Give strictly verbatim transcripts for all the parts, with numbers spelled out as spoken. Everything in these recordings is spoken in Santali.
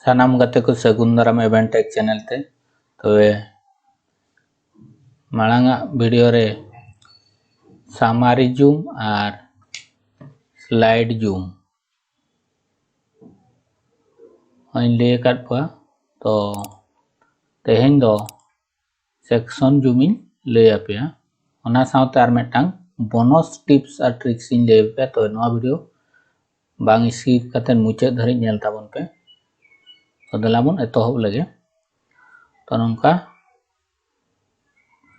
ᱥᱟᱱᱟᱢ ᱜᱟᱛᱮ ᱠᱚ ᱥᱟᱹᱜᱩᱱ ᱫᱟᱨᱟᱢ Event Tech channel ᱛᱮ᱾ ᱛᱚᱵᱮ ᱢᱟᱲᱟᱝ ᱟᱜ video ᱨᱮ summary zoom ᱟᱨ slide zoom ᱦᱚᱸᱧ ᱞᱟᱹᱭ ᱟᱠᱟᱫ ᱠᱚᱣᱟ᱾ ᱛᱚ ᱛᱮᱦᱮᱧ ᱫᱚ section zoom ᱤᱧ ᱞᱟᱹᱭ ᱟᱯᱮᱭᱟ᱾ ᱚᱱᱟ ᱥᱟᱶᱛᱮ ᱟᱨ ᱢᱤᱫᱴᱟᱝ bonus tips ᱟᱨ tricks ᱤᱧ ᱞᱟᱹᱭ ᱟᱯᱮᱭᱟ᱾ ᱛᱚ ᱱᱚᱣᱟ video ᱵᱟᱝ skip ᱠᱟᱛᱮ ᱢᱩᱪᱟᱹᱫ ᱫᱷᱟᱹᱨᱤᱡ ᱧᱮᱞ ᱛᱟᱵᱚᱱ ᱯᱮ᱾ ᱛᱚ ᱫᱮᱞᱟ ᱵᱚᱱ ᱮᱛᱚᱦᱚᱵ ᱞᱮᱜᱮ᱾ ᱛᱚ ᱱᱚᱝᱠᱟ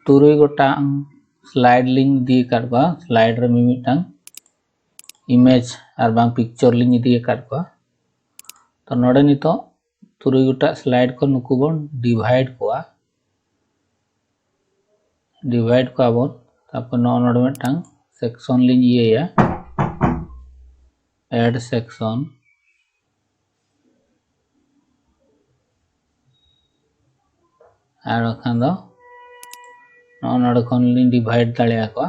ᱛᱩᱨᱩᱭ ᱜᱚᱴᱟᱝ slide ᱞᱤᱧ ᱤᱫᱤ ᱟᱠᱟᱫ ᱠᱚᱣᱟ᱾ Slide ᱨᱮ ᱢᱤᱢᱤᱫᱴᱟᱝ image ᱟᱨ ᱵᱟᱝ picture ᱞᱤᱧ ᱤᱫᱤ ᱟᱠᱟᱫ ᱠᱚᱣᱟ᱾ ᱛᱚ ᱱᱚᱰᱮ ᱱᱤᱛᱚᱜ ᱛᱩᱨᱩᱭ ᱜᱚᱴᱟᱝ slide ᱠᱚ ᱱᱩᱠᱩ ᱵᱚᱱ divide ᱠᱚᱣᱟ᱾ Divide ᱠᱚᱣᱟ ᱵᱚᱱ᱾ ᱛᱟᱨᱯᱚᱨ ᱱᱚᱜᱼᱚ ᱱᱚᱰᱮ ᱢᱤᱫᱴᱟᱝ section ᱞᱤᱧ ᱤᱭᱟᱹᱭᱟ, add section᱾ ᱟᱨ ᱵᱟᱠᱷᱟᱱ ᱫᱚ ᱱᱚᱜᱼᱚ ᱱᱚᱰᱮ ᱠᱷᱚᱱ ᱞᱤᱧ divide ᱫᱟᱲᱮᱭᱟᱠᱚᱣᱟ᱾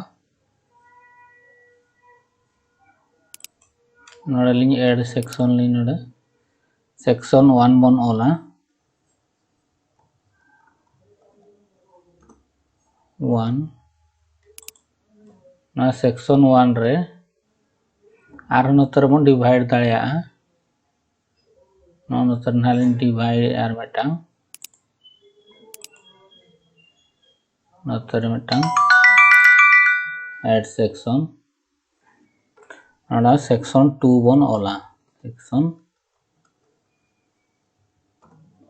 ᱱᱚᱰᱮ ᱞᱤᱧ add section ᱞᱤᱧ, ᱱᱚᱰᱮ section one ᱵᱚᱱ ᱚᱞᱟ᱾ One, ᱱᱚᱣᱟ section one ᱨᱮ ᱟᱨ ᱱᱚᱛᱮ ᱨᱮᱵᱚᱱ divide ᱫᱟᱲᱮᱭᱟᱜᱼᱟ᱾ ᱱᱚᱜᱼᱚ ᱱᱚᱛᱮ ᱨᱮ ᱱᱟᱦᱟᱜ ᱞᱤᱧ divide ᱟᱨ ᱢᱤᱫᱴᱟᱝ, ᱱᱚᱛᱮ ᱨᱮ ᱢᱤᱫᱴᱟᱝ add section᱾ ᱱᱚᱰᱮ section two ᱵᱚᱱ ᱚᱞᱟ, section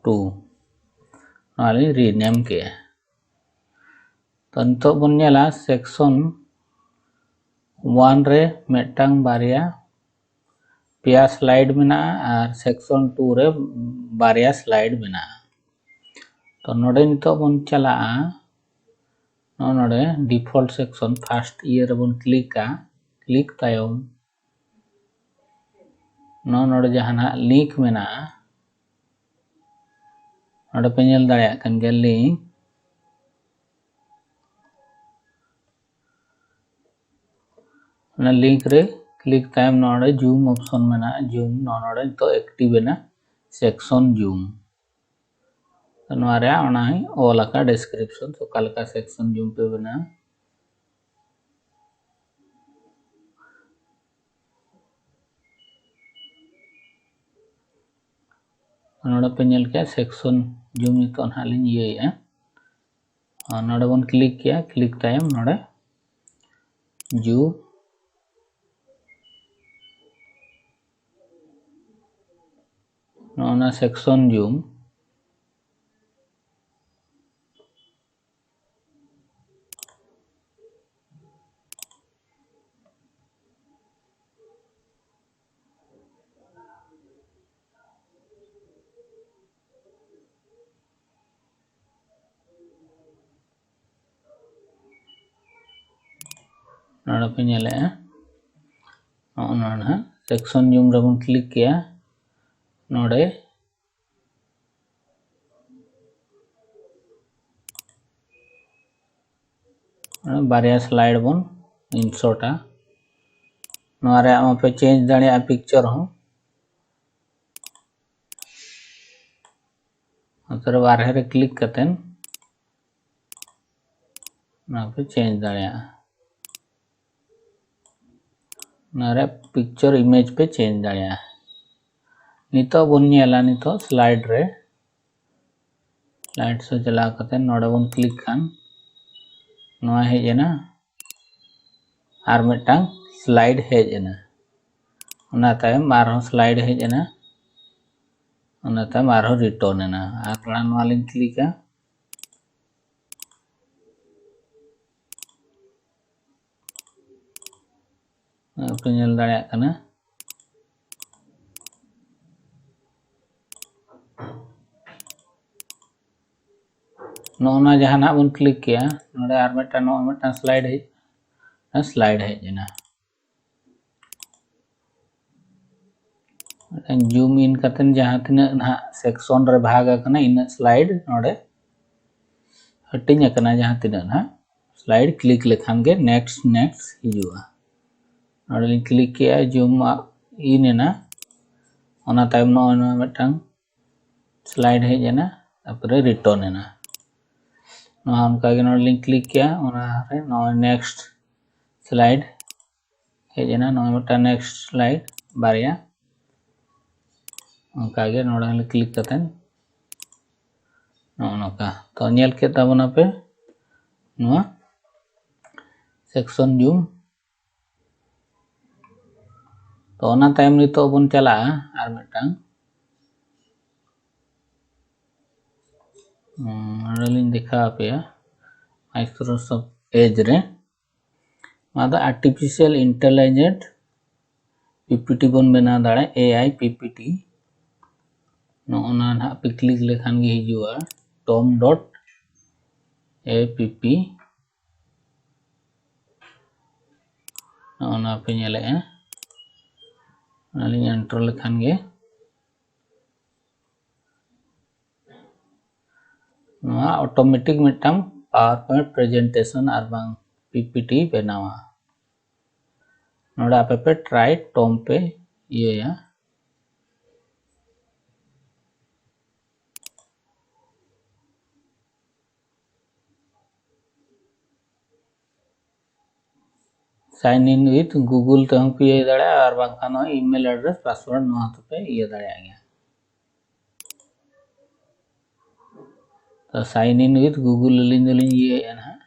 two᱾ ᱱᱚᱣᱟ ᱞᱤᱧ rename ᱠᱮᱜᱼᱟ᱾ ᱛᱚ ᱱᱤᱛᱚᱜ ᱵᱚᱱ ᱧᱮᱞᱟ section one ᱨᱮ ᱢᱤᱫᱴᱟᱝ ᱵᱟᱨᱭᱟ ᱯᱮᱭᱟ slide ᱢᱮᱱᱟᱜᱼᱟ ᱟᱨ section two ᱨᱮ ᱵᱟᱨᱭᱟ slide ᱢᱮᱱᱟᱜᱼᱟ᱾ ᱛᱚ ᱱᱚᱰᱮ ᱱᱤᱛᱚᱜ ᱵᱚᱱ ᱪᱟᱞᱟᱜᱼᱟ, ᱱᱚᱜᱼᱚ ᱱᱚᱰᱮ default section first ᱤᱭᱟᱹ ᱨᱮᱵᱚᱱ clickᱟ᱾ Click ᱛᱟᱭᱚᱢ ᱱᱚᱜᱼᱚ ᱱᱚᱰᱮ ᱡᱟᱦᱟᱱᱟᱜ link ᱢᱮᱱᱟᱜᱼᱟ, ᱱᱚᱰᱮ ᱯᱮ ᱧᱮᱞ ᱫᱟᱲᱮᱭᱟᱜ ᱠᱟᱱ ᱜᱮᱭᱟ link᱾ ᱚᱱᱟ link ᱨᱮ click ᱛᱟᱭᱚᱢ ᱱᱚᱰᱮ zoom option ᱢᱮᱱᱟᱜᱼᱟ, zoom ᱱᱚᱜᱼᱚ ᱱᱚᱰᱮ ᱱᱤᱛᱚᱜ active ᱮᱱᱟ᱾ section zoom᱾ ᱛᱚ ᱱᱚᱣᱟ ᱨᱮᱭᱟᱜ ᱚᱱᱟ ᱦᱚᱸᱧ ᱚᱞ ᱟᱠᱟᱫ description, ᱛᱚ ᱚᱠᱟ ᱞᱮᱠᱟ section zoom ᱯᱮ ᱵᱮᱱᱟᱣᱟ᱾ ᱱᱚᱰᱮ ᱯᱮ ᱧᱮᱞ ᱠᱮᱜᱼᱟ section zoom ᱱᱤᱛᱚᱜ ᱱᱟᱦᱟᱜ ᱞᱤᱧ ᱤᱭᱟᱹᱭᱮᱜᱼᱟ᱾ ᱟᱨ ᱱᱚᱰᱮ ᱵᱚᱱ click ᱠᱮᱜᱼᱟ, click ᱛᱟᱭᱚᱢ ᱱᱚᱰᱮ zoom, ᱱᱚᱜᱼᱚ ᱱᱟ section zoom, ᱱᱚᱰᱮ ᱯᱮ ᱧᱮᱞᱮᱜᱼᱟ, ᱱᱚᱜᱼᱚ ᱱᱚᱣᱟ ᱱᱟᱦᱟᱜ section zoom ᱨᱮᱵᱚᱱ click ᱠᱮᱜᱼᱟ᱾ ᱱᱚᱰᱮ ᱵᱟᱨᱭᱟ slide ᱵᱚᱱ insertᱟ᱾ ᱱᱚᱣᱟ ᱨᱮᱭᱟᱜ ᱢᱟᱯᱮ change ᱫᱟᱲᱮᱭᱟᱜᱼᱟ picture ᱦᱚᱸ᱾ ᱱᱚᱛᱮ ᱨᱮ ᱵᱟᱨᱦᱮ ᱨᱮ click ᱠᱟᱛᱮᱱ ᱱᱚᱣᱟ ᱯᱮ change ᱫᱟᱲᱮᱭᱟᱜᱼᱟ᱾ ᱱᱚᱣᱟ ᱨᱮ picture image ᱯᱮ change ᱫᱟᱲᱮᱭᱟᱜᱼᱟ᱾ ᱱᱤᱛᱚᱜ ᱵᱚᱱ ᱧᱮᱞᱟ, ᱱᱤᱛᱚᱜ slide ᱨᱮ, slide show ᱪᱟᱞᱟᱣ ᱠᱟᱛᱮ ᱱᱚᱰᱮ ᱵᱚᱱ click ᱠᱷᱟᱱ ᱱᱚᱣᱟ ᱦᱮᱡ ᱮᱱᱟ, ᱟᱨ ᱢᱤᱫᱴᱟᱝ slide ᱦᱮᱡ ᱮᱱᱟ᱾ ᱚᱱᱟ ᱛᱟᱭᱚᱢ ᱟᱨᱦᱚᱸ slide ᱦᱮᱡ ᱮᱱᱟ, ᱚᱱᱟ ᱛᱟᱭᱚᱢ ᱟᱨᱦᱚᱸ return ᱮᱱᱟ᱾ ᱟᱨ ᱛᱷᱚᱲᱟ ᱱᱚᱣᱟ ᱞᱤᱧ clickᱟ, ᱯᱮ ᱧᱮᱞ ᱫᱟᱲᱮᱭᱟᱜ ᱠᱟᱱᱟ᱾ ᱱᱚᱜᱼᱚ ᱱᱚᱣᱟ ᱡᱟᱦᱟᱸ ᱱᱟᱦᱟᱜ ᱵᱚᱱ click ᱠᱮᱜᱼᱟ, ᱱᱚᱰᱮ ᱟᱨ ᱢᱤᱫᱴᱟᱝ, ᱱᱚᱜᱼᱚ ᱢᱤᱫᱴᱟᱝ slide ᱦᱮᱡ, slide ᱦᱮᱡ ᱮᱱᱟ᱾ ᱢᱤᱫᱴᱟᱝ zoom in ᱠᱟᱛᱮᱱ ᱡᱟᱦᱟᱸ ᱛᱤᱱᱟᱹᱜ ᱱᱟᱦᱟᱜ section ᱨᱮ ᱵᱷᱟᱜᱽ ᱟᱠᱟᱱᱟ, ᱤᱱᱟᱹᱜ slide ᱱᱚᱰᱮ ᱦᱟᱹᱴᱤᱧ ᱟᱠᱟᱱᱟ, ᱡᱟᱦᱟᱸ ᱛᱤᱱᱟᱹᱜ ᱱᱟᱦᱟᱜ slide click ᱞᱮᱠᱷᱟᱱ ᱜᱮ next, next ᱦᱤᱡᱩᱜᱼᱟ᱾ ᱱᱚᱰᱮ ᱞᱤᱧ click ᱠᱮᱜᱼᱟ, zoom in ᱮᱱᱟ᱾ ᱚᱱᱟ ᱛᱟᱭᱚᱢ ᱱᱚᱜᱼᱚᱭ ᱱᱚᱣᱟ ᱢᱤᱫᱴᱟᱝ slide ᱦᱮᱡ ᱮᱱᱟ, ᱛᱟᱨᱯᱚᱨᱮ return ᱮᱱᱟ᱾ ᱱᱚᱣᱟ ᱚᱱᱠᱟᱜᱮ ᱱᱚᱰᱮ ᱞᱤᱧ click ᱠᱮᱭᱟ, ᱚᱱᱟ ᱨᱮ ᱱᱚᱜᱼᱚᱭ next slide ᱦᱮᱡ ᱮᱱᱟ, ᱱᱚᱜᱼᱚᱭ ᱢᱤᱫᱴᱟᱝ next slide ᱵᱟᱨᱭᱟ, ᱚᱱᱠᱟᱜᱮ ᱱᱚᱰᱮ click ᱠᱟᱛᱮᱫ ᱱᱚᱜᱼᱚ ᱱᱚᱝᱠᱟ᱾ ᱛᱚ ᱧᱮᱞ ᱠᱮᱫ ᱛᱟᱵᱚᱱᱟᱯᱮ ᱱᱚᱣᱟ section zoom᱾ ᱛᱚ ᱚᱱᱟ ᱛᱟᱭᱚᱢ ᱱᱤᱛᱚᱜ ᱵᱚᱱ ᱪᱟᱞᱟᱜᱼᱟ ᱟᱨ ᱢᱤᱫᱴᱟᱝ, ᱩᱸ, ᱱᱚᱰᱮ ᱞᱤᱧ ᱫᱮᱠᱷᱟᱣ ᱟᱯᱮᱭᱟ Microsoft Edge ᱨᱮ᱾ ᱱᱚᱣᱟ ᱫᱚ artificial intelligent PPT ᱵᱚᱱ ᱵᱮᱱᱟᱣ ᱫᱟᱲᱮᱭᱟᱜᱼᱟ, AI PPT᱾ ᱱᱚᱜᱼᱚ ᱱᱟ ᱱᱟᱦᱟᱜ ᱯᱮ click ᱞᱮᱠᱷᱟᱱ ᱜᱮ ᱦᱤᱡᱩᱜᱼᱟ, tom dot app᱾ ᱱᱚᱜᱼᱚ ᱱᱟ ᱯᱮ ᱧᱮᱞᱮᱜᱼᱟ, ᱚᱱᱟᱞᱤᱧ enter ᱞᱮᱠᱷᱟᱱ ᱜᱮ ᱱᱚᱣᱟ automatic ᱢᱤᱫᱴᱟᱝ PowerPoint presentation ᱟᱨ ᱵᱟᱝ PPT ᱵᱮᱱᱟᱣᱟ᱾ ᱱᱚᱰᱮ ᱟᱯᱮ ᱯᱮ try tom ᱯᱮ ᱤᱭᱟᱹᱭᱟ᱾ Sign in with Google ᱛᱮᱦᱚᱸ ᱯᱮ ᱤᱭᱟᱹ ᱫᱟᱲᱮᱭᱟᱜᱼᱟ, ᱟᱨ ᱵᱟᱝᱠᱷᱟᱱ ᱱᱚᱣᱟ email address, password ᱱᱚᱣᱟ ᱛᱮᱯᱮ ᱤᱭᱟᱹ ᱫᱟᱲᱮᱭᱟᱜ ᱜᱮᱭᱟ᱾ ᱛᱚ sign in with Google ᱟᱹᱞᱤᱧ ᱫᱚᱞᱤᱧ ᱤᱭᱟᱹᱭᱮᱫᱼᱟ ᱱᱟᱦᱟᱜ᱾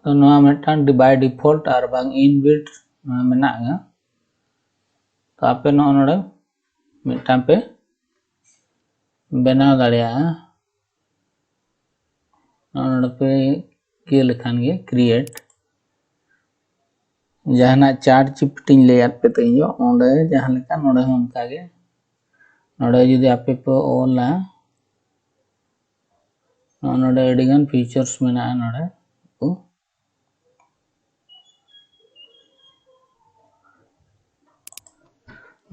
ᱛᱚ ᱱᱚᱣᱟ ᱢᱤᱫᱴᱟᱝ by default ᱟᱨ ᱵᱟᱝ inbuilt ᱱᱚᱣᱟ ᱢᱮᱱᱟᱜᱼᱟ᱾ ᱛᱚ ᱟᱯᱮ ᱱᱚᱜᱼᱚ ᱱᱚᱰᱮ ᱢᱤᱫᱴᱟᱝ ᱯᱮ ᱵᱮᱱᱟᱣ ᱫᱟᱲᱮᱭᱟᱜᱼᱟ᱾ ᱱᱚᱜᱼᱚ ᱱᱚᱰᱮ ᱯᱮ ᱤᱭᱟᱹ ᱞᱮᱠᱷᱟᱱ ᱜᱮ, create, ᱡᱟᱦᱟᱱᱟᱜ ᱪᱟᱨᱴ ᱡᱤᱯᱤᱴᱤᱧ ᱞᱟᱹᱭᱟᱫ ᱯᱮ ᱛᱟᱦᱮᱸᱫ, ᱱᱚᱰᱮ ᱡᱟᱦᱟᱸ ᱞᱮᱠᱟ, ᱱᱚᱰᱮ ᱦᱚᱸ ᱚᱱᱠᱟ ᱜᱮ᱾ ᱱᱚᱰᱮ ᱡᱩᱫᱤ ᱟᱯᱮ ᱯᱮ ᱚᱞᱟ, ᱱᱚᱜᱼᱚ ᱱᱚᱰᱮ ᱟᱹᱰᱤᱜᱟᱱ ᱯᱷᱤᱪᱟᱨᱥ ᱢᱮᱱᱟᱜᱼᱟ᱾ ᱱᱚᱰᱮ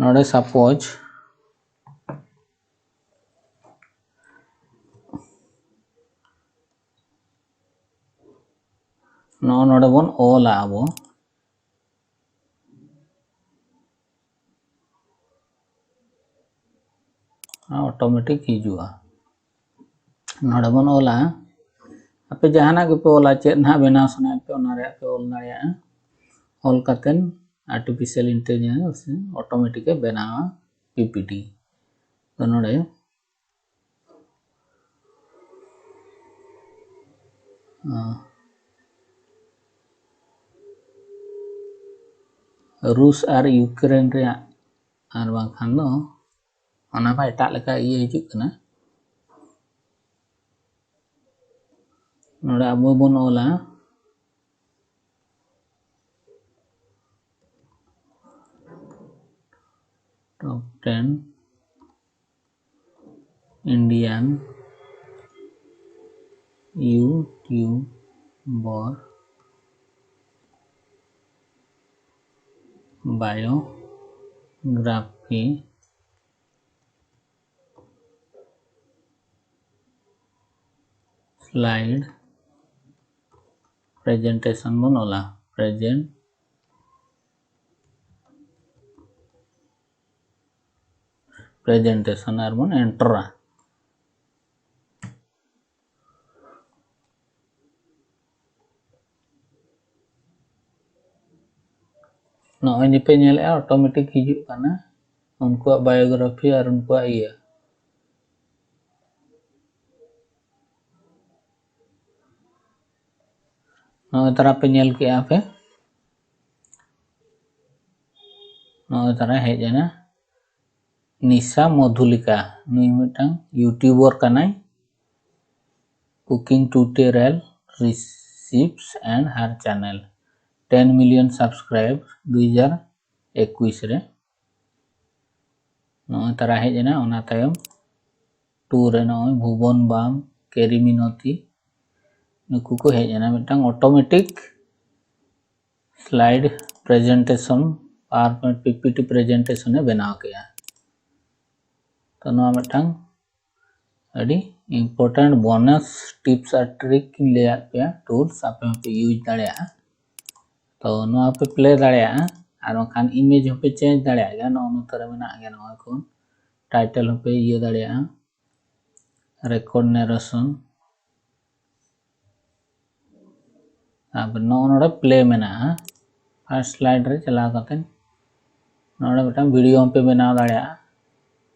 ᱱᱚᱰᱮ ᱥᱟᱯᱳᱡᱽ ᱱᱚᱜᱼᱚ ᱱᱚᱰᱮ ᱵᱚᱱ ᱚᱞᱟ ᱟᱵᱚ᱾ ᱚᱴᱳᱢᱮᱴᱤᱠ ᱦᱤᱡᱩᱜᱼᱟ᱾ ᱱᱚᱰᱮ ᱵᱚᱱ ᱚᱞᱟ, ᱟᱯᱮ ᱡᱟᱦᱟᱱᱟᱜ ᱜᱮᱯᱮ ᱚᱞᱟ, ᱪᱮᱫ ᱱᱟᱦᱟᱜ ᱵᱮᱱᱟᱣ ᱥᱟᱱᱟᱭᱮᱫ ᱯᱮ, ᱚᱱᱟ ᱨᱮᱭᱟᱜ ᱯᱮ ᱚᱞ ᱫᱟᱲᱮᱭᱟᱜᱼᱟ᱾ ᱚᱞ ᱠᱟᱛᱮᱫ ᱟᱨᱴᱤᱯᱷᱤᱥᱤᱭᱟᱞ ᱤᱱᱴᱮᱞᱤᱡᱮᱱᱥ ᱚᱴᱳᱢᱮᱴᱤᱠ ᱮ ᱵᱮᱱᱟᱣᱟ ᱯᱤᱯᱤᱴᱤ᱾ ᱛᱚ ᱱᱚᱰᱮ ᱨᱩᱥ ᱟᱨ ᱤᱭᱩᱠᱨᱮᱱ ᱨᱮᱭᱟᱜ, ᱟᱨ ᱵᱟᱝᱠᱷᱟᱱ ᱫᱚ ᱚᱱᱟ ᱢᱟ ᱮᱴᱟᱜ ᱞᱮᱠᱟ ᱤᱭᱟᱹ ᱦᱤᱡᱩᱜ ᱠᱟᱱᱟ᱾ ᱱᱚᱰᱮ ᱟᱵᱚ ᱵᱚᱱ ᱚᱞᱟ top ten Indian YouTuber biography slide presentation ᱵᱚᱱ ᱚᱞᱟ᱾ Present presentation ᱟᱨ ᱵᱚᱱ ᱮᱱᱴᱟᱨᱟ᱾ ᱱᱚᱜᱼᱚᱭ ᱡᱮᱯᱮ ᱧᱮᱞᱮᱫᱼᱟ, ᱚᱴᱳᱢᱮᱴᱤᱠ ᱦᱤᱡᱩᱜ ᱠᱟᱱᱟ ᱩᱱᱠᱩᱣᱟᱜ ᱵᱟᱭᱳᱜᱨᱟᱯᱷᱤ ᱟᱨ ᱩᱱᱠᱩᱣᱟᱜ ᱤᱭᱟᱹ᱾ ᱱᱚᱜᱼᱚᱭ ᱛᱟᱨᱟ ᱯᱮ ᱧᱮᱞ ᱠᱮᱜᱼᱟ ᱯᱮ, ᱱᱚᱜᱼᱚᱭ ᱛᱟᱨᱟ ᱦᱮᱡ ᱮᱱᱟ᱾ ᱱᱤᱥᱟ ᱢᱚᱫᱷᱩᱞᱤᱠᱟ, ᱱᱩᱭ ᱢᱤᱫᱴᱟᱝ ᱤᱭᱩᱴᱩᱵᱟᱨ ᱠᱟᱱᱟᱭ, cooking tutorial recipes and her channel ten million subscribe ᱫᱩ ᱦᱟᱡᱟᱨ ᱮᱠᱩᱥ ᱨᱮ᱾ ᱱᱚᱜᱼᱚᱭ ᱛᱟᱨᱟ ᱦᱮᱡ ᱮᱱᱟ᱾ ᱚᱱᱟ ᱛᱟᱭᱚᱢ ᱴᱩ ᱨᱮ ᱱᱚᱜᱼᱚᱭ ᱵᱷᱩᱵᱚᱱ ᱵᱟᱢ, ᱠᱮᱨᱤ ᱢᱤᱱᱚᱛᱤ, ᱱᱩᱠᱩ ᱠᱚ ᱦᱮᱡ ᱮᱱᱟ᱾ ᱢᱤᱫᱴᱟᱝ automatic slide presentation, PowerPoint PPT presentation ᱮ ᱵᱮᱱᱟᱣ ᱠᱮᱜᱼᱟ᱾ ᱛᱚ ᱱᱚᱣᱟ ᱢᱤᱫᱴᱟᱝ ᱟᱹᱰᱤ important bonus tips ᱟᱨ trick ᱤᱧ ᱞᱟᱹᱭᱟᱫ ᱯᱮᱭᱟ, tools ᱟᱯᱮ ᱦᱚᱸᱯᱮ use ᱫᱟᱲᱮᱭᱟᱜᱼᱟ᱾ ᱛᱚ ᱱᱚᱣᱟ ᱯᱮ play ᱫᱟᱲᱮᱭᱟᱜᱼᱟ, ᱟᱨ ᱵᱟᱝᱠᱷᱟᱱ image ᱦᱚᱸᱯᱮ change ᱫᱟᱲᱮᱭᱟᱜ ᱜᱮᱭᱟ᱾ ᱱᱚᱜᱼᱚ ᱱᱚᱛᱮ ᱨᱮ ᱢᱮᱱᱟᱜ ᱜᱮᱭᱟ, ᱱᱚᱜᱼᱚᱭ ᱠᱚ title ᱦᱚᱸᱯᱮ ᱤᱭᱟᱹ ᱫᱟᱲᱮᱭᱟᱜᱼᱟ, record narration᱾ ᱟᱨ ᱱᱚᱜᱼᱚ ᱱᱚᱰᱮ play ᱢᱮᱱᱟᱜᱼᱟ᱾ First slide ᱨᱮ ᱪᱟᱞᱟᱣ ᱠᱟᱛᱮ ᱱᱚᱰᱮ ᱢᱤᱫᱴᱟᱝ video ᱦᱚᱸᱯᱮ ᱵᱮᱱᱟᱣ ᱫᱟᱲᱮᱭᱟᱜᱼᱟ᱾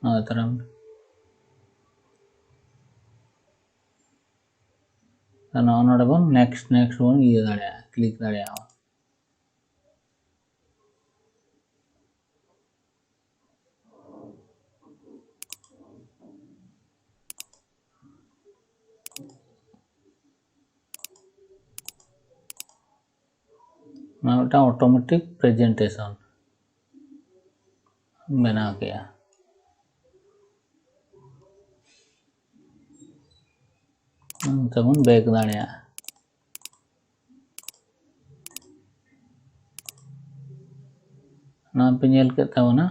ᱱᱚᱜᱼᱚᱭ ᱛᱚᱨᱟ ᱱᱚᱜᱼᱚ ᱱᱚᱰᱮ ᱵᱚᱱ next, next ᱵᱚᱱ ᱤᱭᱟᱹ ᱫᱟᱲᱮᱭᱟᱜᱼᱟ, click ᱫᱟᱲᱮᱭᱟᱜᱼᱟ᱾ ᱱᱚᱣᱟ ᱢᱤᱫᱴᱟᱝ automatic presentation ᱵᱮᱱᱟᱣ ᱠᱮᱜᱼᱟ᱾ ᱱᱚᱛᱮ ᱵᱚᱱ back ᱫᱟᱲᱮᱭᱟᱜᱼᱟ᱾ ᱱᱚᱣᱟ ᱯᱮ ᱧᱮᱞ ᱠᱮᱫ ᱛᱟᱵᱚᱱᱟ᱾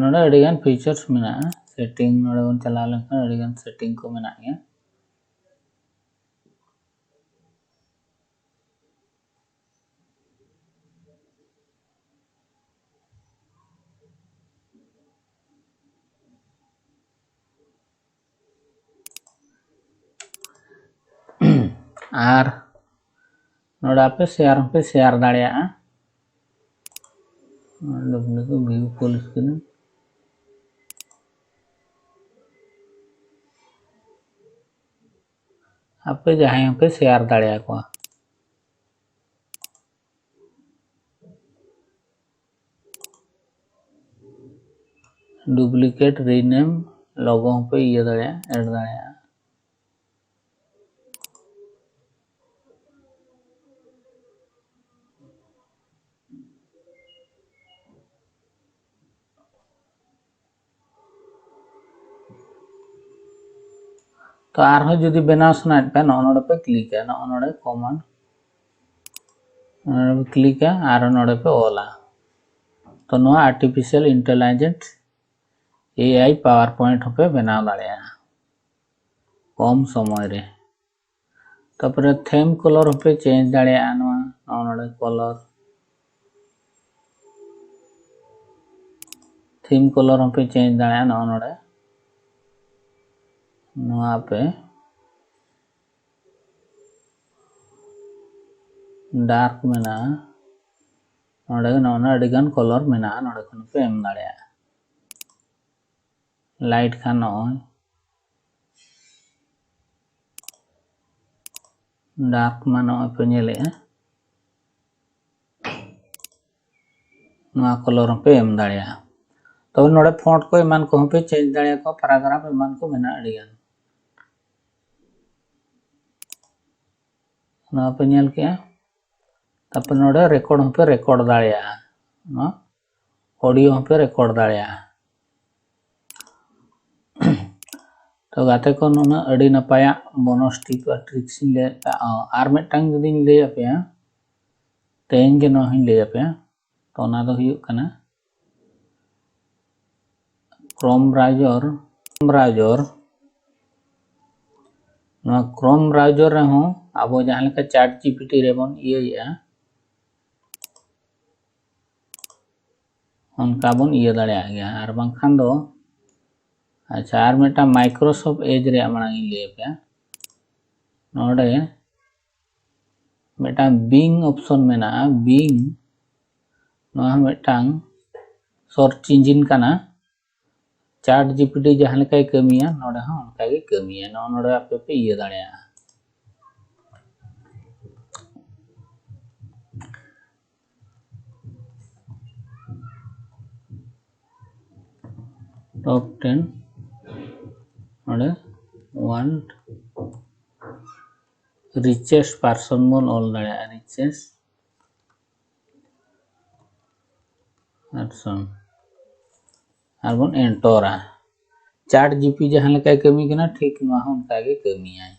ᱱᱚᱰᱮ ᱟᱹᱰᱤᱜᱟᱱ features ᱢᱮᱱᱟᱜᱼᱟ᱾ Setting, ᱱᱚᱰᱮ ᱵᱚᱱ ᱪᱟᱞᱟᱣ ᱞᱮᱱᱠᱷᱟᱱ ᱟᱹᱰᱤᱜᱟᱱ setting ᱠᱚ ᱢᱮᱱᱟᱜ ᱜᱮᱭᱟ᱾ ᱟᱨ ᱱᱚᱰᱮ ᱟᱯᱮ share ᱦᱚᱸᱯᱮ share ᱫᱟᱲᱮᱭᱟᱜᱼᱟ᱾ Duplicate view full screen᱾ ᱟᱯᱮ ᱡᱟᱦᱟᱸᱭ ᱦᱚᱸᱯᱮ share ᱫᱟᱲᱮᱭᱟᱠᱚᱣᱟ᱾ Duplicate, rename, logo ᱦᱚᱸᱯᱮ ᱤᱭᱟᱹ ᱫᱟᱲᱮᱭᱟᱜᱼᱟ, add ᱫᱟᱲᱮᱭᱟᱜᱼᱟ᱾ ᱛᱚ ᱟᱨᱦᱚᱸ ᱡᱩᱫᱤ ᱵᱮᱱᱟᱣ ᱥᱟᱱᱟᱭᱮᱫ ᱯᱮ, ᱱᱚᱜᱼᱚ ᱱᱚᱰᱮ ᱯᱮ ᱠᱞᱤᱠᱟ, ᱱᱚᱜᱼᱚ ᱱᱚᱰᱮ ᱠᱚᱢᱟᱱᱰ, ᱱᱚᱰᱮ ᱯᱮ ᱠᱞᱤᱠᱟ ᱟᱨ ᱱᱚᱰᱮ ᱯᱮ ᱚᱞᱟ᱾ ᱛᱚ ᱱᱚᱣᱟ ᱟᱨᱴᱤᱯᱷᱤᱥᱤᱭᱟᱞ ᱤᱱᱴᱮᱞᱤᱡᱮᱱᱴ ᱮ ᱟᱭ ᱯᱟᱣᱟᱨ ᱯᱚᱭᱮᱱᱴ ᱦᱚᱸᱯᱮ ᱵᱮᱱᱟᱣ ᱫᱟᱲᱮᱭᱟᱜᱼᱟ ᱠᱚᱢ ᱥᱚᱢᱚᱭ ᱨᱮ᱾ ᱛᱟᱯᱚᱨᱮ ᱛᱷᱤᱢ ᱠᱚᱞᱚᱨ ᱦᱚᱸᱯᱮ ᱪᱮᱧᱡᱽ ᱫᱟᱲᱮᱭᱟᱜᱼᱟ᱾ ᱱᱚᱣᱟ ᱱᱚᱜᱼᱚ ᱱᱚᱰᱮ ᱠᱚᱞᱚᱨ, ᱛᱷᱤᱢ ᱠᱚᱞᱚᱨ ᱦᱚᱸᱯᱮ ᱪᱮᱧᱡᱽ ᱫᱟᱲᱮᱭᱟᱜᱼᱟ᱾ ᱱᱚᱜᱼᱚ ᱱᱚᱰᱮ ᱱᱚᱣᱟ ᱯᱮ ᱰᱟᱨᱠ ᱢᱮᱱᱟᱜᱼᱟ, ᱱᱚᱰᱮ ᱱᱚᱜᱼᱚ ᱱᱚᱰᱮ ᱟᱹᱰᱤᱜᱟᱱ ᱠᱚᱞᱚᱨ ᱢᱮᱱᱟᱜᱼᱟ, ᱱᱚᱰᱮ ᱠᱷᱚᱱ ᱯᱮ ᱮᱢ ᱫᱟᱲᱮᱭᱟᱜᱼᱟ᱾ ᱞᱟᱭᱤᱴ ᱠᱷᱟᱱ ᱱᱚᱜᱼᱚᱭ ᱰᱟᱨᱠ ᱢᱟ ᱱᱚᱜᱼᱚᱭ ᱯᱮ ᱧᱮᱞᱮᱜᱼᱟ, ᱱᱚᱣᱟ ᱠᱚᱞᱚᱨ ᱦᱚᱸᱯᱮ ᱮᱢ ᱫᱟᱲᱮᱭᱟᱜᱼᱟ᱾ ᱛᱚᱵᱮ ᱱᱚᱰᱮ ᱯᱷᱚᱱᱴ ᱠᱚ ᱮᱢᱟᱱ ᱠᱚᱦᱚᱸ ᱯᱮ ᱪᱮᱧᱡᱽ ᱫᱟᱲᱮᱭᱟᱠᱚᱣᱟ, ᱯᱮᱨᱟᱜᱨᱟᱯ ᱮᱢᱟᱱ ᱠᱚ ᱢᱮᱱᱟᱜᱼᱟ ᱟᱹᱰᱤᱜᱟᱱ᱾ ᱱᱚᱣᱟ ᱯᱮ ᱧᱮᱞ ᱠᱮᱜᱼᱟ᱾ ᱛᱟᱨᱯᱚᱨ ᱱᱚᱰᱮ ᱨᱮᱠᱚᱨᱰ ᱦᱚᱸᱯᱮ ᱨᱮᱠᱚᱨᱰ ᱫᱟᱲᱮᱭᱟᱜᱼᱟ, ᱱᱚᱣᱟ ᱚᱰᱤᱭᱳ ᱦᱚᱸᱯᱮ ᱨᱮᱠᱚᱨᱰ ᱫᱟᱲᱮᱭᱟᱜᱼᱟ᱾ ᱛᱚ ᱜᱟᱛᱮ ᱠᱚ, ᱱᱩᱱᱟᱹᱜ ᱟᱹᱰᱤ ᱱᱟᱯᱟᱭᱟᱜ ᱵᱳᱱᱟᱥ ᱴᱤᱯ ᱟᱨ ᱴᱨᱤᱠᱥ ᱤᱧ ᱞᱟᱹᱭ ᱟᱠᱟᱫᱼᱟ᱾ ᱟᱨ ᱢᱤᱫᱴᱟᱝ ᱡᱩᱫᱤᱧ ᱞᱟᱹᱭ ᱟᱯᱮᱭᱟ, ᱛᱮᱦᱮᱧ ᱜᱮ ᱱᱚᱣᱟ ᱦᱚᱸᱧ ᱞᱟᱹᱭ ᱟᱯᱮᱭᱟ᱾ ᱛᱚ ᱚᱱᱟ ᱫᱚ ᱦᱩᱭᱩᱜ ᱠᱟᱱᱟ ᱠᱨᱳᱢ ᱵᱨᱟᱣᱡᱟᱨ, ᱠᱨᱳᱢ ᱵᱨᱟᱣᱡᱟᱨ, ᱱᱚᱣᱟ ᱠᱨᱳᱢ ᱵᱨᱟᱣᱡᱟᱨ ᱨᱮᱦᱚᱸ ᱟᱵᱚ ᱡᱟᱦᱟᱸ ᱞᱮᱠᱟ ᱪᱟᱴ ᱡᱤᱯᱤᱴᱤ ᱨᱮᱵᱚᱱ ᱤᱭᱟᱹᱭᱮᱜᱼᱟ, ᱚᱱᱠᱟ ᱵᱚᱱ ᱤᱭᱟᱹ ᱫᱟᱲᱮᱭᱟᱜ ᱜᱮᱭᱟ᱾ ᱟᱨ ᱵᱟᱝᱠᱷᱟᱱ ᱫᱚ, ᱟᱪᱪᱷᱟ, ᱟᱨ ᱢᱤᱫᱴᱟᱝ ᱢᱟᱭᱠᱨᱳᱥᱚᱯᱷᱴ ᱮᱡᱽ ᱨᱮᱭᱟᱜ ᱢᱟᱲᱟᱝ ᱤᱧ ᱞᱟᱹᱭ ᱟᱯᱮᱭᱟ᱾ ᱱᱚᱰᱮ ᱢᱤᱫᱴᱟᱝ ᱵᱤᱝ ᱚᱯᱥᱚᱱ ᱢᱮᱱᱟᱜᱼᱟ, ᱵᱤᱝ᱾ ᱱᱚᱣᱟ ᱦᱚᱸ ᱢᱤᱫᱴᱟᱝ ᱥᱟᱨᱪ ᱤᱧᱡᱤᱱ ᱠᱟᱱᱟ᱾ ᱪᱟᱴ ᱡᱤᱯᱤᱴᱤ ᱡᱟᱦᱟᱸ ᱞᱮᱠᱟᱭ ᱠᱟᱹᱢᱤᱭᱟ, ᱱᱚᱰᱮ ᱦᱚᱸ ᱚᱱᱠᱟ ᱜᱮ ᱠᱟᱹᱢᱤᱭᱟ᱾ ᱱᱚᱜᱼᱚ ᱱᱚᱰᱮ ᱟᱯᱮ ᱯᱮ ᱤᱭᱟᱹ ᱫᱟᱲᱮᱭᱟᱜᱼᱟ᱾ ᱴᱚᱯ ᱴᱮᱱ, ᱱᱚᱰᱮ ᱳᱣᱟᱱ ᱨᱤᱪᱮᱥᱴ ᱯᱟᱨᱥᱚᱱ ᱵᱚᱱ ᱚᱞ ᱫᱟᱲᱮᱭᱟᱜᱼᱟ, ᱨᱤᱪᱮᱥᱴ ᱯᱟᱨᱥᱚᱱ, ᱟᱨ ᱵᱚᱱ ᱮᱱᱴᱚᱨᱟ᱾ ᱪᱟᱴ ᱡᱤᱯᱤ ᱡᱟᱦᱟᱸ ᱞᱮᱠᱟᱭ ᱠᱟᱹᱢᱤ ᱠᱟᱱᱟ, ᱴᱷᱤᱠ ᱱᱚᱣᱟ ᱦᱚᱸ ᱚᱱᱠᱟ ᱜᱮ ᱠᱟᱹᱢᱤᱭᱟᱭ᱾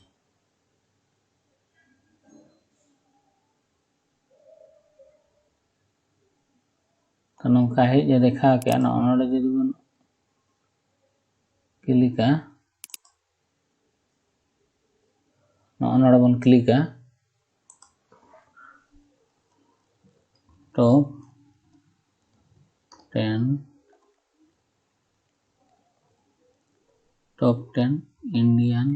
ᱛᱚ ᱱᱚᱝᱠᱟ ᱦᱮᱡ ᱮ ᱫᱮᱠᱷᱟᱣ ᱠᱮᱜᱼᱟ᱾ ᱱᱚᱜᱼᱚ ᱱᱚᱰᱮ ᱡᱩᱫᱤ ᱵᱚᱱ ᱠᱞᱤᱠᱟ, ᱱᱚᱜᱼᱚ ᱱᱚᱰᱮ ᱵᱚᱱ ᱠᱞᱤᱠᱟ, top ten, top ten Indian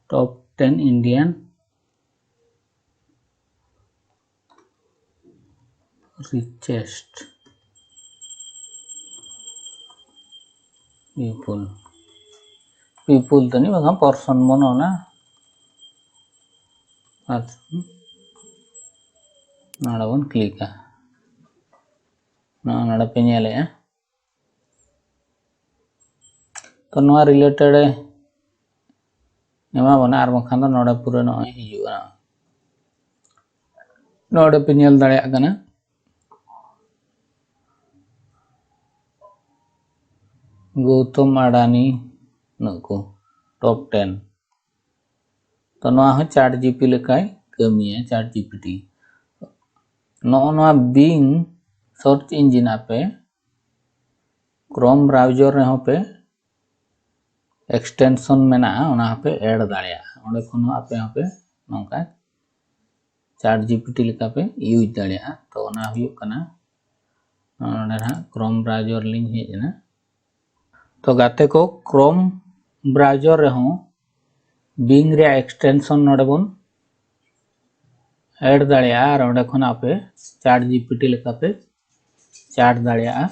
top ten Indian richest people, people ᱛᱟᱹᱱᱤᱡ ᱵᱟᱝᱠᱷᱟᱱ person ᱵᱚᱱ ᱚᱞᱟ᱾ ᱟᱨ ᱱᱚᱰᱮ ᱵᱚᱱ ᱠᱞᱤᱠᱟ᱾ ᱱᱚᱜᱼᱚ ᱱᱚᱰᱮ ᱯᱮ ᱧᱮᱞᱮᱜᱼᱟ᱾ ᱛᱚ ᱱᱚᱣᱟ related ᱮ ᱮᱢᱟ ᱵᱚᱱᱟ, ᱟᱨ ᱵᱟᱝᱠᱷᱟᱱ ᱫᱚ ᱱᱚᱰᱮ ᱯᱩᱨᱟᱹ ᱱᱚᱜᱼᱚᱭ ᱦᱤᱡᱩᱜᱼᱟ᱾ ᱱᱚᱰᱮ ᱯᱮ ᱧᱮᱞ ᱫᱟᱲᱮᱭᱟᱜ ᱠᱟᱱᱟ, ᱜᱳᱣᱛᱚᱢ ᱟᱰᱟᱱᱤ, ᱱᱩᱠᱩ top ten᱾ ᱛᱚ ᱱᱚᱣᱟ ᱦᱚᱸ ᱪᱟᱴ ᱡᱤᱯᱤ ᱞᱮᱠᱟᱭ ᱠᱟᱹᱢᱤᱭᱟ, ᱪᱟᱴ ᱡᱤᱯᱤᱴᱤ᱾ ᱱᱚᱜᱼᱚ ᱱᱚᱣᱟ Bing search engine ᱟᱯᱮ Chrome browser ᱨᱮᱦᱚᱸ ᱯᱮ extension ᱢᱮᱱᱟᱜᱼᱟ, ᱚᱱᱟ ᱦᱚᱸᱯᱮ add ᱫᱟᱲᱮᱭᱟᱜᱼᱟ᱾ ᱚᱸᱰᱮ ᱠᱷᱚᱱ ᱦᱚᱸ ᱟᱯᱮ ᱦᱚᱸᱯᱮ ᱱᱚᱝᱠᱟ ᱪᱟᱴ ᱡᱤᱯᱤᱴᱤ ᱞᱮᱠᱟ ᱯᱮ use ᱫᱟᱲᱮᱭᱟᱜᱼᱟ᱾ ᱛᱚ ᱚᱱᱟ ᱦᱩᱭᱩᱜ ᱠᱟᱱᱟ, ᱱᱚᱰᱮ ᱱᱟᱦᱟᱜ Chrome browser ᱞᱤᱧ ᱦᱮᱡ ᱮᱱᱟ᱾ ᱛᱚ ᱜᱟᱛᱮ ᱠᱚ, Chrome browser ᱨᱮᱦᱚᱸ Bing ᱨᱮᱭᱟᱜ extension ᱱᱚᱰᱮ ᱵᱚᱱ add ᱫᱟᱲᱮᱭᱟᱜᱼᱟ ᱟᱨ ᱚᱸᱰᱮ ᱠᱷᱚᱱ ᱟᱯᱮ ᱪᱟᱴ ᱡᱤᱯᱤᱴᱤ ᱞᱮᱠᱟ ᱯᱮ ᱪᱟᱴ ᱫᱟᱲᱮᱭᱟᱜᱼᱟ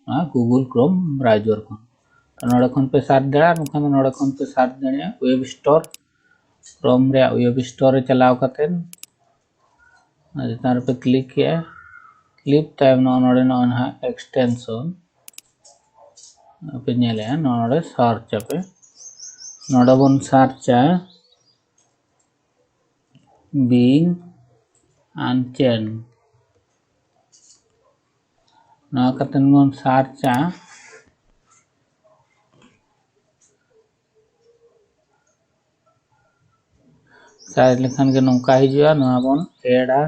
ᱱᱚᱣᱟ Google Chrome browser ᱠᱷᱚᱱ᱾ ᱛᱚ ᱱᱚᱰᱮ ᱠᱷᱚᱱ ᱯᱮ search ᱫᱟᱲᱮᱭᱟᱜᱼᱟ, ᱵᱟᱝᱠᱷᱟᱱ ᱫᱚ ᱱᱚᱰᱮ ᱠᱷᱚᱱ ᱯᱮ search ᱫᱟᱲᱮᱭᱟᱜᱼᱟ web store, Chrome ᱨᱮᱭᱟᱜ web store ᱨᱮ ᱪᱟᱞᱟᱣ ᱠᱟᱛᱮᱫ ᱚᱱᱟ ᱪᱮᱛᱟᱱ ᱨᱮᱯᱮ click ᱠᱮᱜᱼᱟ᱾ Click ᱛᱟᱭᱚᱢ ᱱᱚᱜᱼᱚ ᱱᱚᱰᱮ ᱱᱚᱜᱼᱚᱭ ᱱᱟᱦᱟᱜ extension ᱟᱯᱮ ᱧᱮᱞᱮᱜᱼᱟ, ᱱᱚᱰᱮ ᱥᱟᱨᱪ ᱟᱯᱮ, ᱱᱚᱰᱮ ᱵᱚᱱ ᱥᱟᱨᱪᱟ ᱵᱤᱝ ᱟᱱᱪᱮᱱ᱾ ᱱᱚᱣᱟ ᱠᱟᱛᱮ ᱵᱚᱱ ᱥᱟᱨᱪᱟ᱾ ᱥᱟᱨᱪ ᱞᱮᱠᱷᱟᱱ ᱜᱮ ᱱᱚᱝᱠᱟ ᱦᱤᱡᱩᱜᱼᱟ᱾ ᱱᱚᱣᱟ ᱵᱚᱱ ᱮᱰᱟ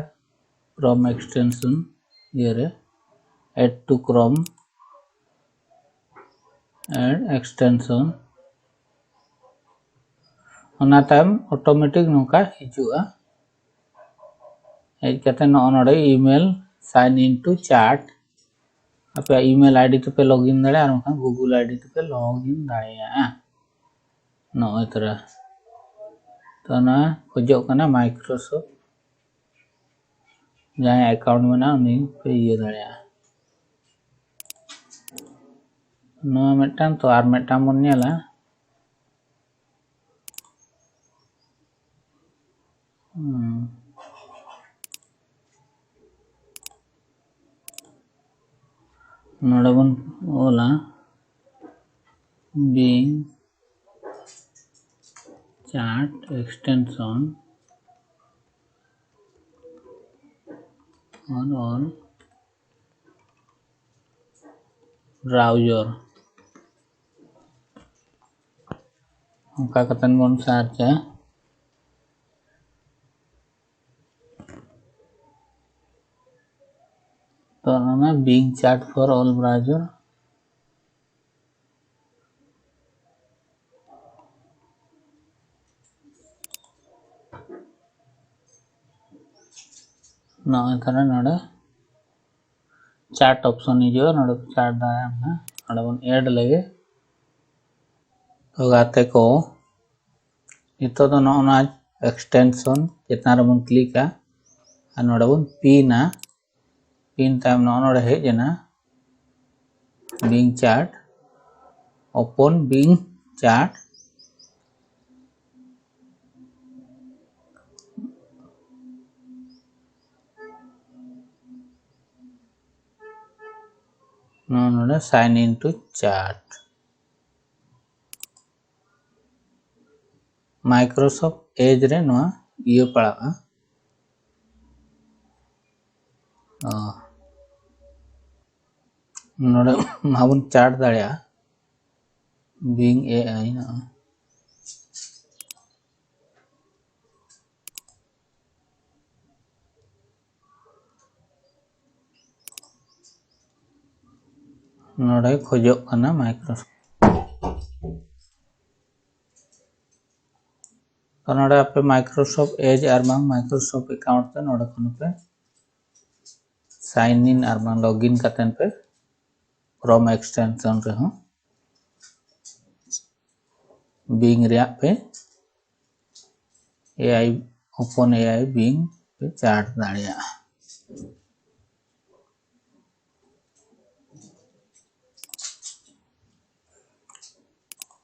Chrome extension ᱤᱭᱟᱹᱨᱮ, add to Chrome, add extension᱾ ᱚᱱᱟ ᱛᱟᱭᱚᱢ ᱚᱴᱳᱢᱮᱴᱤᱠ ᱱᱚᱝᱠᱟ ᱦᱤᱡᱩᱜᱼᱟ᱾ ᱦᱮᱡ ᱠᱟᱛᱮ ᱱᱚᱜᱼᱚ ᱱᱚᱰᱮ email sign in to chat, ᱟᱯᱮᱭᱟᱜ email ID ᱛᱮᱯᱮ login ᱫᱟᱲᱮᱭᱟᱜᱼᱟ, ᱟᱨ ᱵᱟᱝᱠᱷᱟᱱ Google ID ᱛᱮᱯᱮ login ᱫᱟᱲᱮᱭᱟᱜᱼᱟ᱾ ᱱᱚᱜᱼᱚᱭ ᱛᱚᱨᱟ᱾ ᱛᱚ ᱚᱱᱟ ᱠᱷᱚᱡᱚᱜ ᱠᱟᱱᱟ Microsoft, ᱡᱟᱦᱟᱸᱭ account ᱢᱮᱱᱟᱜᱼᱟ ᱩᱱᱤ ᱯᱮ ᱤᱭᱟᱹ ᱫᱟᱲᱮᱭᱟᱜᱼᱟ᱾ ᱱᱚᱣᱟ ᱢᱤᱫᱴᱟᱝ, ᱛᱚ ᱟᱨ ᱢᱤᱫᱴᱟᱝ ᱵᱚᱱ ᱧᱮᱞᱟ᱾ ᱦᱩᱸ᱾ ᱱᱚᱰᱮ ᱵᱚᱱ ᱚᱞᱟ Bing chat extension on all browser᱾ ᱚᱱᱠᱟ ᱠᱟᱛᱮ ᱵᱚᱱ ᱥᱟᱨᱪᱟ᱾ ᱛᱚ ᱚᱱᱟ Bing chat for all browser᱾ ᱱᱚᱜᱼᱚᱭ ᱛᱟᱦᱞᱮ ᱱᱚᱰᱮ chat option ᱦᱤᱡᱩᱜᱼᱟ, ᱱᱚᱰᱮ ᱯᱮ chat ᱫᱟᱲᱮᱭᱟᱜᱼᱟ᱾ ᱱᱚᱰᱮ ᱵᱚᱱ add ᱞᱮᱜᱮ᱾ ᱛᱚ ᱜᱟᱛᱮ ᱠᱚ, ᱱᱤᱛᱚᱜ ᱫᱚ ᱱᱚᱜᱼᱚ ᱱᱚᱣᱟ extension ᱪᱮᱛᱟᱱ ᱨᱮᱵᱚᱱ ᱠᱞᱤᱠᱟ ᱟᱨ ᱱᱚᱰᱮ ᱵᱚᱱ ᱯᱤᱱᱟ᱾ ᱯᱤᱱ ᱛᱟᱭᱚᱢ ᱱᱚᱜᱼᱚ ᱱᱚᱰᱮ ᱦᱮᱡ ᱮᱱᱟ Bing chat, open Bing chat᱾ ᱱᱚᱣᱟ ᱱᱚᱰᱮ sign in to chat, Microsoft Edge ᱨᱮ ᱱᱚᱣᱟ ᱤᱭᱟᱹ ᱯᱟᱲᱟᱜᱼᱟ᱾ ᱚ, ᱱᱚᱰᱮ ᱢᱟᱵᱚᱱ chat ᱫᱟᱲᱮᱭᱟᱜᱼᱟ, Bing A I ᱱᱚᱜᱼᱚᱭ᱾ ᱱᱚᱰᱮ ᱠᱷᱚᱡᱚᱜ ᱠᱟᱱᱟ Microsoft᱾ ᱛᱚ ᱱᱚᱰᱮ ᱟᱯᱮ Microsoft Edge ᱟᱨ ᱵᱟᱝ Microsoft account ᱛᱮ ᱱᱚᱰᱮ ᱠᱷᱚᱱ ᱯᱮ sign in ᱟᱨ ᱵᱟᱝ login ᱠᱟᱛᱮᱱ ᱯᱮ Chrome extension ᱨᱮᱦᱚᱸ Bing ᱨᱮᱭᱟᱜ ᱯᱮ A I, Open A I Bing ᱯᱮ chat ᱫᱟᱲᱮᱭᱟᱜᱼᱟ᱾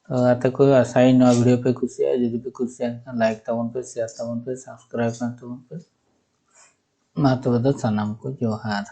ᱛᱚ ᱜᱟᱛᱮ ᱠᱚ, ᱟᱥᱟᱭᱟᱹᱧ ᱱᱚᱣᱟ video ᱯᱮ ᱠᱩᱥᱤᱭᱟᱜᱼᱟ᱾ ᱡᱩᱫᱤ ᱯᱮ ᱠᱩᱥᱤᱭᱟᱜ ᱠᱷᱟᱱ like ᱛᱟᱵᱚᱱ ᱯᱮ, share ᱛᱟᱵᱚᱱ ᱯᱮ, subscribe ᱛᱟᱵᱚᱱ ᱯᱮ᱾ ᱢᱟ ᱛᱚᱵᱮ ᱫᱚ ᱥᱟᱱᱟᱢ ᱠᱚ ᱡᱚᱦᱟᱨ᱾